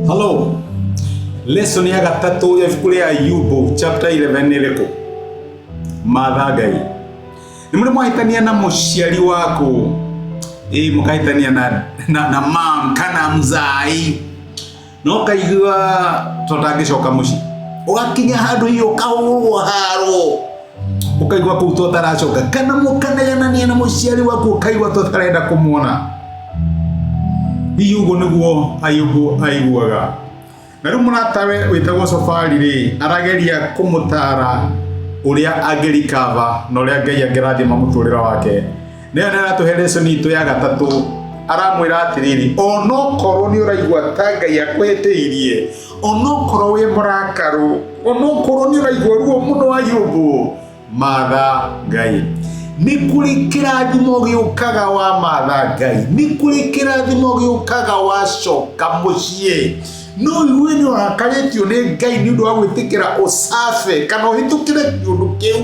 Hello. Lesson ya gatatũ ya ibuku rĩa Ayubu chapter 11 nĩ ĩrĩkũ? Matha Ngai. Nĩ mũrĩ mwahĩtania na mũciari waku? Ĩ mũkahĩtania na mam kana mzai. No kaigua to ndangĩcoka mũciĩ. Ũgakinya handũ hihi ũkahũrwo haro. Ũkaigua kũu to taracoka. Kana mũkanegenania na mũciari waku ũkaigua to tarenda kũmuona. Hihi ũguo nĩguo Ayubu aiguaga. Na rĩu mũratawe wĩtagwo Sofari rĩ, arageria kũmũtaara ũrĩa angĩrikava na ũrĩa Ngai angĩrathima mũtũrĩre wake. Nĩyo nĩ aratũhe lesson itũ ya gatatũ. Aramwĩra atĩrĩrĩ, onokorwo nĩ ũraigua ta Ngai akũhĩtĩirie, onokorwo wĩ mũrakaru, onokorwo nĩ ũraigua ruo mũno Ayubu, matha Ngai. Nĩ kũrĩ kĩrathimo gĩũkaga wa matha Ngai, nĩ kũrĩ kĩrathimo gĩũkaga wacoka mũciĩ. No igue nĩ ũrakarĩtio nĩ Ngai nĩ ũndũ wa gwĩtĩkĩra ũcabe kana ũhĩtũkĩre kĩũndũ kĩu.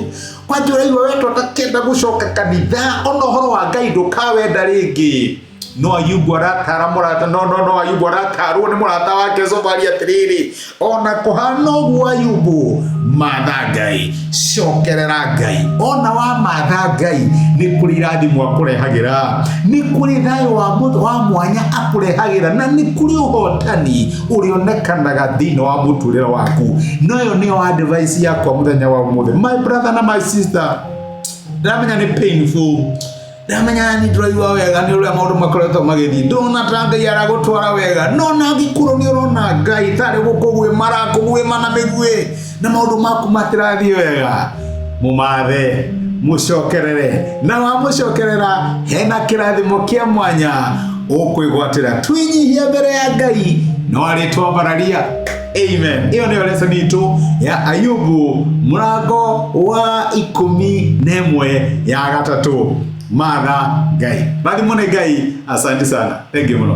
Kwanja ũraigua we tũtakenda gũcoka kanitha, ona ũhoro wa Ngai ndũkawenda rĩngĩ. No Ayubu aratara mũrata, no no no Ayubu aratarwo nĩ mũrata wake Zofari atĩrĩrĩ, ona kũhana ũguo Ayubu, matha Ngai, cokerera Ngai. Ona wa matha Ngai, nĩ kũrĩ irathimo akũrehagĩra, nĩ kũrĩ thayũ wa mwanya akũrehagĩra, na nĩ kũrĩ ũhotani ũrĩa ũnekanaga thĩinĩ wa mũtũrĩre waku. Na ĩyo nĩyo advice yakwa mũthenya wa ũmũthĩ. My brother na my sister, ndĩramenya nĩ painful, ndamenya nĩ ndĩraigua wega nĩ ũrĩa maũndũ makoretwo magĩthiĩ, ndona ta Ngai aragũtwara wega, no na angĩkorwo nĩ ũrona Ngai tarĩ gũkũguĩma arakũguĩma na mĩguĩ na maũndũ maku matirathiĩ wega, mũmathe, mũcokerere, na wamũcokerera hena kĩrathimo kĩa mwanya ũkwĩgwatĩra. Twĩnyihia mbere ya Ngai no arĩtwambararia. Amen. Ĩyo nĩyo lesson itũ ya Ayubu mũrango wa 11 ya gatatũ. Matha Ngai. Rathimwo nĩ Ngai. Asante sana. Thank you mũno.